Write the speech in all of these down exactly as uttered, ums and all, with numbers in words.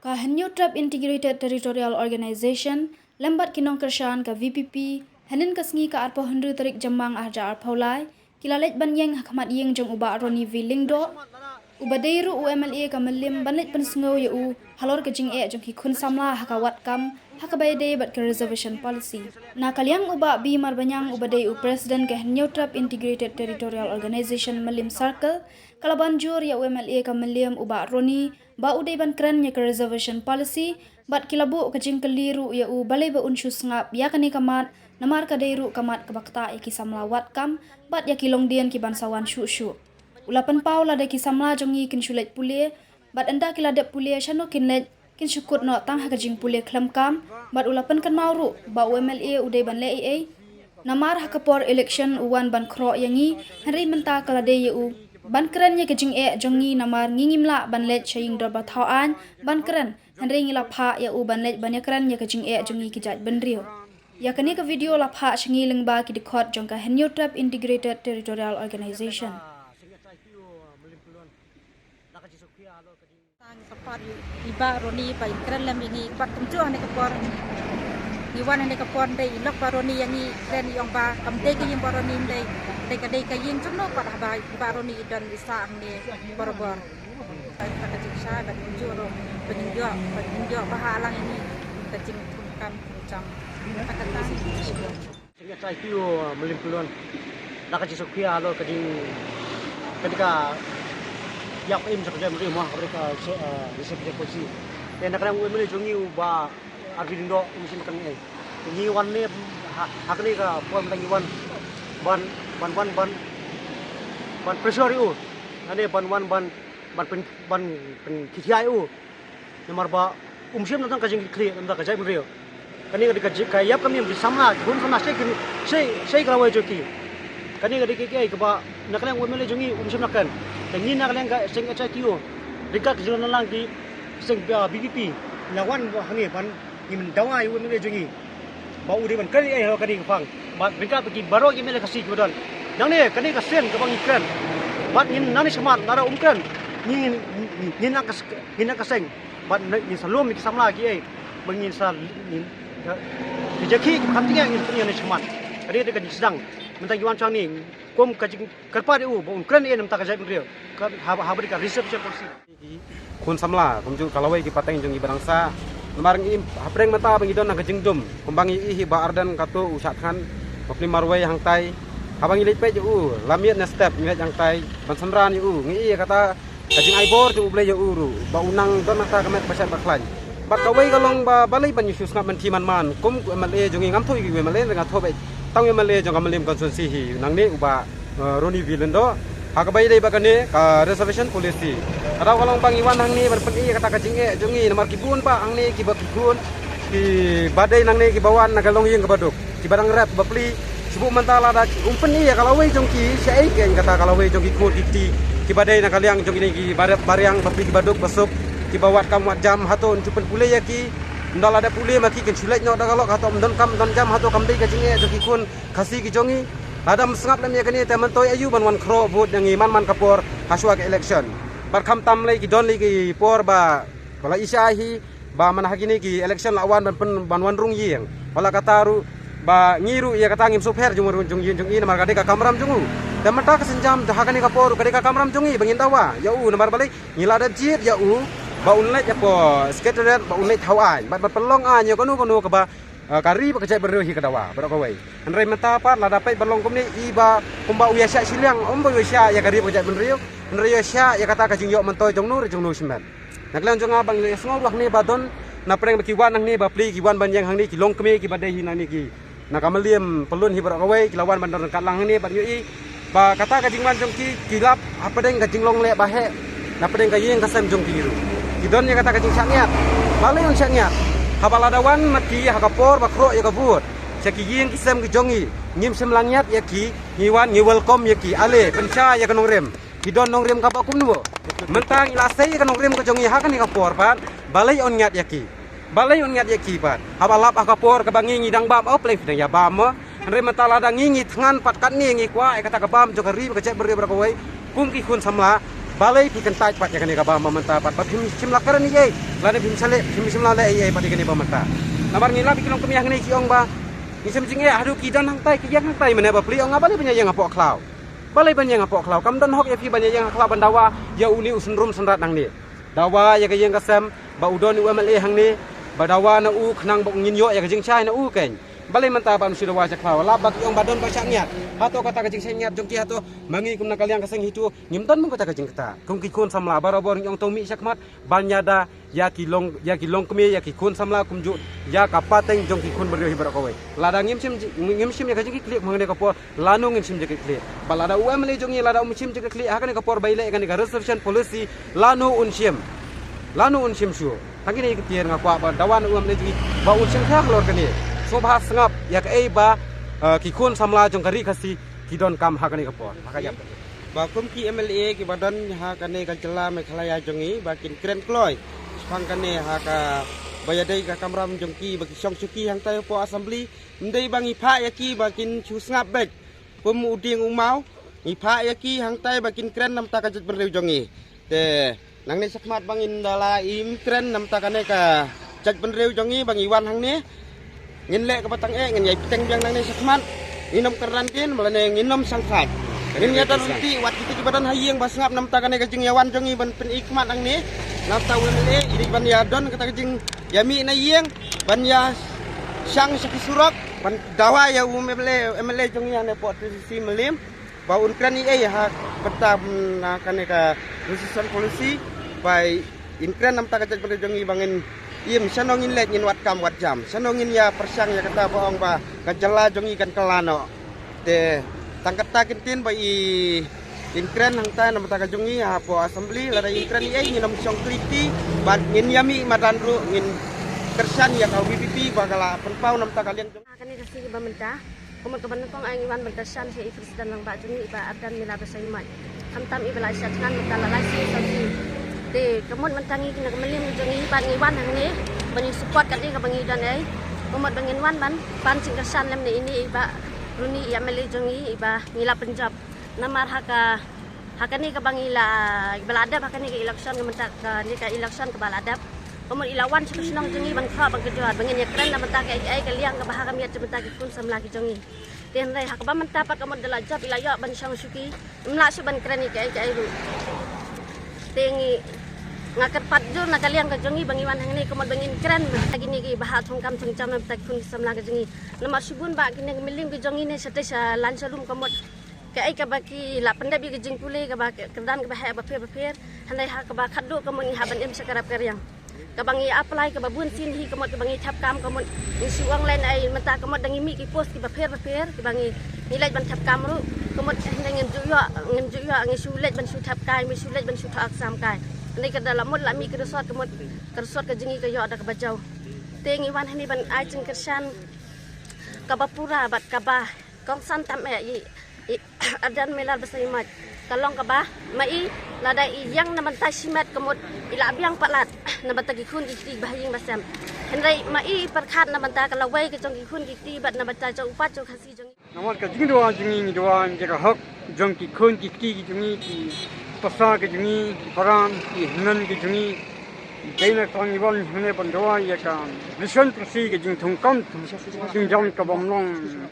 Ka Hynñiewtrep Integrated Territorial Organization lem bad ki nongkyrshan ka V P P, hynnin ka sngi ka arphew hynriew tarik Jymmang arhajar arphew lai, ki la leit ban ïeng ha khmat ïing jong u Bah Ronnie V Lyngdoh, uba dei ruh u M L A ka Mylliem, ban leit pynsngew ïa u halor ka jingeh jong ki khun samla ha ka wad kam, ha kaba ïadei bad ka reservation policy. Na ka liang u Bah B Marbaniang, uba dei u President ka Hynñiewtrep Integrated Territorial Organization Mylliem Circle, ka la ban jur ïa u M L A ka Mylliem, u Bah Ronnie, ba u dei ban kren ïa ka reservation policy, bad ki la buh ka jingkylli ruh ïa u balei ba un shu sngap ïa kane ka mat, namar ka dei ruh ka mat kaba ktah ïa ki samla wad kam bad ïa ki longdien ki ban sa wan shuh shuh. U la pynpaw lada ki samla jong ngi kin shu leit pule, bad ynda ki la dep pule shano kin leit, kin shu kut noh tang ha ka jingpule khlem kam, bad u la pynkynmaw ruh ba u M L A u dei ban leh ei ei. Namar ha ka por election u wan ban khroh ïa ngi, hynrei mynta ka la dei ïa u ban kren ïa ka jingeh jong ngi, namar ngi ngim lah ban leit sha ïing dorbar thaw aiñ ban kren, hynrei ngi la phah ïa u ban leit ban ïakren ïa ka jingeh jong ngi ki jaitbynriew. Ïa kane ka video la phah sha ngi lyngba ki dkhot jong ka Hynñiewtrep Integrated Territorial Organization. Tang ka pat i, i Bah Ronnie ba i kren lem ïa ngi, ka pat kumjuh hane ka por. Ngi wan hane ka por, ndei i lok Bah Ronnie ïa ngi, kren i ong ba kam dei ka ïing Bah Ronnie, ndei, ndei ka dei ka ïing jong no pat haba i Bah Ronnie i don i sah hangne borabor. Ka, ka, ka jingshai bad kumjuh ruh ba ngin ïoh, ba ngin ïoh ba ha lang ïa ngi ka jingthung kam jong ka, ka tang. Jingïatai phi u, uh, Mylliem Pyllun. Da ka jingsngewkhia halor ka jing, ka dei ka ïap im jong ka jaitbynriew mo, ka dei ka, uh, reservation policy. Te na ka liang u M L A jong ngi u Bah R V Lyngdoh um shym kren ei. Ngi wan ne ha, ha kane ka por mynta ngi wan ban, ban, ban, ban, ban pressure ïa u. Ane ban wan ban, ban pyn, ban pynkhihai ïa u. Namar ba um shym na tang ka jingkitkhlieh na ka jaitbynriew. Kane ka dei ka ji-, ka ïap ka im ki samla, ki khun samla, shei ki, shei, shei ka lawei jong ki. Kane ka dei ka, ka, kaba na ka liang u M L A jong ngi um shym na kren. Te ngi na ka liang ka seng H I T O, ryngkat ka jingïalang ki seng, ah, V P P, la wan hangne ban ngin dawa ïa u M L A jong ngi ba u dei ban kren ei ei halor kane ka phang. Bad ryngkat bad ki baroh ki M L A Khasi kiba don. Nangne kane ka sien kaba ngi kren. Bad ngin nangne shakhmat lada um kren, ngin, ngin, ngin nang ka s-, ngin nang ka seng. Bad ngin sa lum ïa ki samla kiei. Bad ngin sa, ngin, ka, ka jingkhih kiba kham tyngeh ngin sa pynïaid nangne shakhmat. Ka dei ka jingsdang. Mynta ngi wan shane kum ka jingkyrpad ïa u ba un kren ei ei na ka bynta ka jaitbynriew. Ka, haba, haba dei ka reservation policy. Khun samla, kumjuh ka lawei ki pateng jong ngi ba dang sah. Namar ngi im, hapdeng mynta ba ngi don ha ka jingdum. Kumba ngi ïohi hi Bah Ardent kato u shah thngan, Mylliem marwei hangtai. Haba ngi leit peit ïa u, la miet na step ngi leit hangtai ban synran ïa u. Ngi ïohi ïa kata ka jingai bor jong U Blei ïa u ruh, ba u nang don hangta ka met ba shet ba khlaiñ. Bad kawei ka long ba balei ban ïa shu sngap mynthi man man, kum u M L A jong ngi, ngam thoh ïa u M L A, nga thoh beit tang u M L A jong ka Mylliem constituency hi, nangne u Bah eh, Ronnie V Lyngdoh. Ha kaba ïadei bad kane ka reservation policy, ka daw ka long ba ngi wan hangne ban pyni ïa kata ka jingeh jong ngi, namar ki bun bah hangne kiba ki khun kiba dei nangne kiba wan na ka longïing kaba duk, kiba dang rep ba plie. Shu buh mynta lada um pyni ïa ka lawei jong ki, shaei kein kata ka lawei jong ki khun ki kti kiba dei na ka liang jong kine kiba rep ba riang ba plie kiba duk ba suk, kiba wad kam wad jam, hato un ju pynpule ïa ki? Ynda lada pule ma ki, kin shu leit noh da ka lok, hato ym don kam don jam, hato kam dei ka jingeh jong ki khun Khasi ki jong ngi? Lada ym sngap lem ïa kane te myntoi aïu ban wan khroh vote ïa ngi man man ka por hashwa ka election? Bad khamtam lei ki don lei ki por ba, ba la i shai hi, ba man ha kine ki election la wan ban pyn, ban wan rung ïing. Wat la kata ruh, ba ngi ruh ïa kata ngim sngewpher jong, jong, jong, jong i, namar ka dei ka kamram jong u. Te mynta ka sienjam ha kane ka por ruh ka dei ka kamram jong ngi ba ngin dawa ïa u, namar balei? Ngi la dep jied ïa u ba un leit hapoh Secretariat, ba un leit thaw aiñ, bad ban pynlong aiñ ïa kano kano kaba, eh, ka ri bad ka jaitbynriew hi ka dawa baroh kawei. Hynrei mynta pat lada peit ban long kumne, i ba kumba u ïa shah shiliang, ym ba u ïa shah ïa ka ri bad ka jaitbynriew, hynrei u ïa shah ïa kata ka jingïoh myntoi jong no re jong no shimet. Na ka liang jong nga ba ngi la ïa sngew ruh hangne ba don na pdeng ba ki wan hangne ba plie, ki wan ban ïeng hangne ki longkmie kiba dei hi nangne ki na ka Mylliem Pyllun hi baroh kawei, ki la wan ban don ryngkat lang hangne bad ngi ïohi ba kata ka jingwan jong ki, ki lap hapdeng ka jinglong leh ba heh na pdeng ka ïing ka sem jong ki ruh. Ki don ïa kata ka jingshah ngiat. Balei un shah ngiat? Haba la da wan ma ki ha ka por ba khroh ïa ka vote sha ki ïing ki sem ki jong ngi, ngim shym la ngiat ïa ki, ngi wan ngi welcome ïa ki. Ale pynshai ïa ka nongrim, ki don nongrim kaba kumno? Mynta ngi la sei ïa ka nongrim ka jong ngi ha kane ka por pat, balei yn ngiat ïa ki? Balei yn ngiat ïa ki pat? Haba lap ha ka por kaba ngi ngi dang bam, oh pleng phi dang ïa bam mo. Hynrei mynta lada ngi ngi thngan pat katne ngi kwah ïa kata ka bam jong ka ri bad ka jaitbynriew baroh kawei kum ki khun samla, balei phi kyntait pat ïa kane ka bam ba mynta pat ba phim shym la kren ei ei, lane phim shym la, phim shym la leh ei ei pat ïa kane ba mynta? Namar ngi lap ïa ki longkmie hangne ki ong ba ngi shem jingeh haduh ki don hangtai ki ïeng hangtai, mynne ba pli ong nga balei ban ïa ïeng hapoh khlaw? Balei ban ïeng hapoh khlaw? Kam don hok ïa phi ban ïa ïeng ha khlaw ban dawa ïa une u synrum synrat nangne. Dawa ïa ka ïing ka sem ba u don u M L A hangne, ba dawa na u khnang ba ngin ïoh ïa ka jingshai na u keiñ. Balei mynta ban shu dawa sha khlaw? Lap ba ki ong ba don ba shah ngiat. Hato kata ka jingshah ngiat jong ki hato ma ngi kum na ka liang ka seng HITO ngim don mung kata ka jingkata. Kum ki khun samla barabor ngi ong to mih shakhmat ban ïada ïa ki long, ïa ki longkmie, ïa ki khun samla kumjuh ïa ka pateng jong ki khun briew hi baroh kawei. Lada ngim shim ji-, ngim shim ïa ka jingkitkhlieh kum hangne ka por, lano ngin shim jingkitkhlieh? Ba lada u M L A jong ngi lada um shim jingkitkhlieh ha kane ka por ba i leh ïa kane ka reservation policy, lano un shim? Lano un shim shuh? Tang kine ki tiar nga kwah ba dawa na u M L A jong ngi ba un shim khlem halor kane. Sngewbha sngap ïa kaei ba, eh, ki khun samla jong ka ri Khasi ki donkam ha kane ka por. Ha ka ïap. Ba kum ki M L A kiba don ha kane ka jylla Meghalaya jong ngi ba kin kren kloi shaphang kane ha kaba ïadei ka kamram jong ki ba ki shong shuki hangtai hapoh Assembly. Ym dei ba ngi phah ïa ki ba kin shu sngap beit kum u dieng u maw. Ngi phah ïa ki hangtai ba kin kren na bynta ka jaitbynriew jong ngi. Te nangne shakhmat ba ngin da la im kren na bynta kane ka jaitbynriew jong ngi ba ngi wan hangne, ngin leh kaba tang eh, ngin ïai bteng biang nangne shakhmat. Ngin ym kyrdan kin, ba lane ngin ym shang khlaiñ. Ngin ïa don ryntih, wat kita kiba don ha ïing ba sngap na bynta kane ka jingïawan jong ngi ban pyni khmat nangne. Na bynta u M L A i dei ban ïa don kata ka jingïamih na ïing, ban ïa shang sha ki surok, ban dawa ïa u M L A, M L A jong ngi hangne hapoh T C C Mylliem. Ba un kren ei ei ha bynta, mm, na kane ka reservation policy, ba in kren na bynta ka jaitbynriew jong ngi ba ngin im, shano ngin leit, ngin wad kam wad jam, shano ngin ïa pyrshang ïa kata ba ong ba ka jylla jong ngi kan kylla noh. Te tang kata kin ktien ba i, in kren hangtai na bynta ka jong ngi hapoh Assembly, lada in kren ei ei ngin ym shong khlieh kti, bad ngin ïamih madan ruh, ngin kyrshan ïa ka VPP ba ka la pynpaw na bynta ka liang jong Ha kane ka sngi ba mynta, ka mut kaba nyngkong ai ngi wan ban kyrshan sha i President Rangbah jong ngi i Bah Ardent Miller Basaiawmoit. Khamtam i ba la shah thngan mynta la lai sngi saw sngi. Te ka mut mynta ngi na ka Mylliem ka jong ngi pat ngi wan hangne ban ïa support katne kaba ngi don ei. Ka mut ba ngin wan ban pan jingkyrshan lem na ine i Bah Rooney i M L A jong ngi i ba ngi la pynjop. Namar ha ka, ha kane kaba ngi la, ba la dep ha kane ka election, ka mynta kane ka election kaba la dep, ka mut i la wan sha ka shnong jong ngi ban khroh ban kjor ba ngin ïa kren na bynta kaei kaei ka liang kaba ha ka miet jong bynta ki khun samla ki jong ngi. Te hynrei ha kaba mynta pat ka mut da la jop i la ïoh ban shong shuki, ym lah shuh ban kren ïa kaei kaei ruh. Te ngi, nga kyrpad jur na ka liang ka jong ngi ba ngi wan hangne ka mut ba ngin kren na kine kiba ha thong kam thong jam na bynta ki khun ki samla ki jong ngi. Namar shibun ba kine ki Mylliem ki jong ngi ne shatei sha laiñ sha lum ka mut kaei kaba ki la pyndep ïa ka jingpule kaba kyrdan kaba heh bapher bapher. Hynrei ha kaba khatduh ka mut ngi hap ban im sha ka rep ka riang. Kaba ngi apply kaba bun sien hi ka mut kaba ngi thep kam ka mut ngi shu ong lehnohei mynta ka mut da ngi mih ki post kiba pher bapher kiba ngi, ngi leit ban thep kam ruh. Ka mut hynrei ngim ju ïoh, ngim ju ïoh, ngi shu leit ban shu thep kai, ngi shu leit ban shu thoh exam kai. Hynrei ka da la mut la mih ka result ka mut ka result ka jong ngi ka ïoh da kaba jaw. Te ngi wan hangne ban ai jingkyrshan kaba pura bad kaba kongsan tam eh ïa i Ardent Miller Basaiawmoit. Ka long kaba ma i lada i ïeng na bynta shimet ka mut i la biang palat na bynta ki khun ki kti ba ha ïing ba sem. Hynrei ma i pyrkhat na bynta ka lawei ka jong ki khun ki kti bad na bynta jong u paid jong Khasi jong ngi. Namar ka jingdawa jong ngi, ngi dawa ïa ka hok jong ki khun ki kti ki jong ngi, ki pasar ki jong ngi, ki paran ki hynmen ki jong ngi. Dei na ka ngi wan hangne ban dawa ïa ka Vision Tree ka jingthung kam jingjam kaba ym long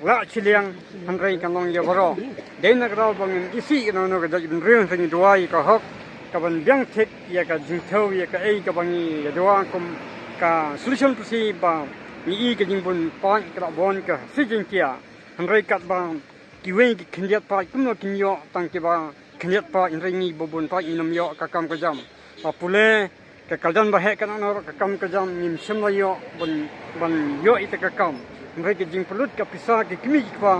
lah shiliang, hynrei kan long ïa baroh. Dei na ka daw ba ngin isih ïa kano kano ka jaitbynriew, hynrei ngi dawa ïa ka hok kaban biang thik ïa ka jingthew ïa kaei kaba ngi ïa dawa kum ka solution policy ba ngi i ka jingbun paid ka la bun ka sijingkia. Hynrei katba kiwei ki khyndiat paid kumno kin ïoh tang kiba khyndiat paid, hynrei ngi ba bun paid ngin ym ïoh ka kam ka jam. Ba pule ka kyrdan ba heh ka nang ruh ka kam ka jam ngim shym la ïoh ban, ban ïoh ita ka kam. Hynrei ka jingpynlut ka pisa ki kmie ki kpa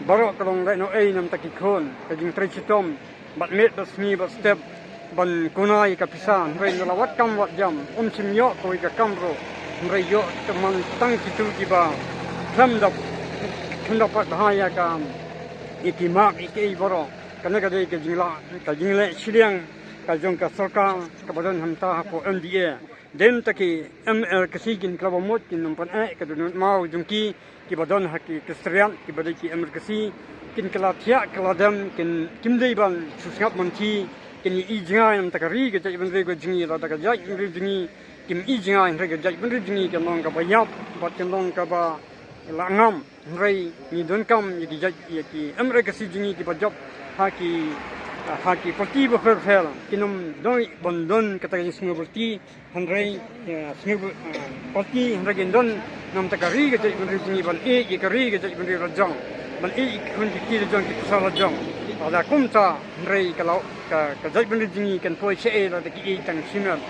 baroh ka long lehnohei na bynta ki khun, ka jingtrei shitom bad miet bad sngi bad step ban kuna ïa ka pisa, hynrei na la wad kam wad jam ym shym ïoh kawei ka kam ruh. Hynrei ïoh tang man tang kitu kiba khlem da, khlem da pat bha ïa ka, ïa ki mak ïa kiei baroh. Kane ka dei ka jingla, ka jingleh shiliang ka jong ka sorkar kaba don hangta hapoh M D A. Dei ta ki M R K C kin khlem mut kin ym pan eh ka dohnud maw jong ki, kiba don ha ki, ki stad, kiba dei ki M R K C, kin kylla thiah kylla dem, kin, kim dei ban shu sngap monthi, kin ïohi jngai namar ka ri ka jaitbynriew ka jong ngi, lada ka jaitbynriew jong ngi kim ïohi jngai, hynrei ka jaitbynriew jong ngi kan long kaba ïap bad kan long kaba la ngam. Hynrei ngi donkam ïa ki jait, ïa ki M R K C jong ngi kiba jop ha ki, ha ki party bapher bapher, kin ym don, ban don kata ka jingsngewbha party, hynrei, eh, sngewbha, eh, party, hynrei kin don namar ka ri ka jaitbynriew jong ngi, ban ïeit ïa ka ri ka jaitbynriew la jong, ban ïeit ïa ki khun ki kti la jong, ki pisa la jong. Lada kumta hynrei ka la, ka, ka jaitbynriew jong ngi kan poi shaei lada ki ïeit tang shimet.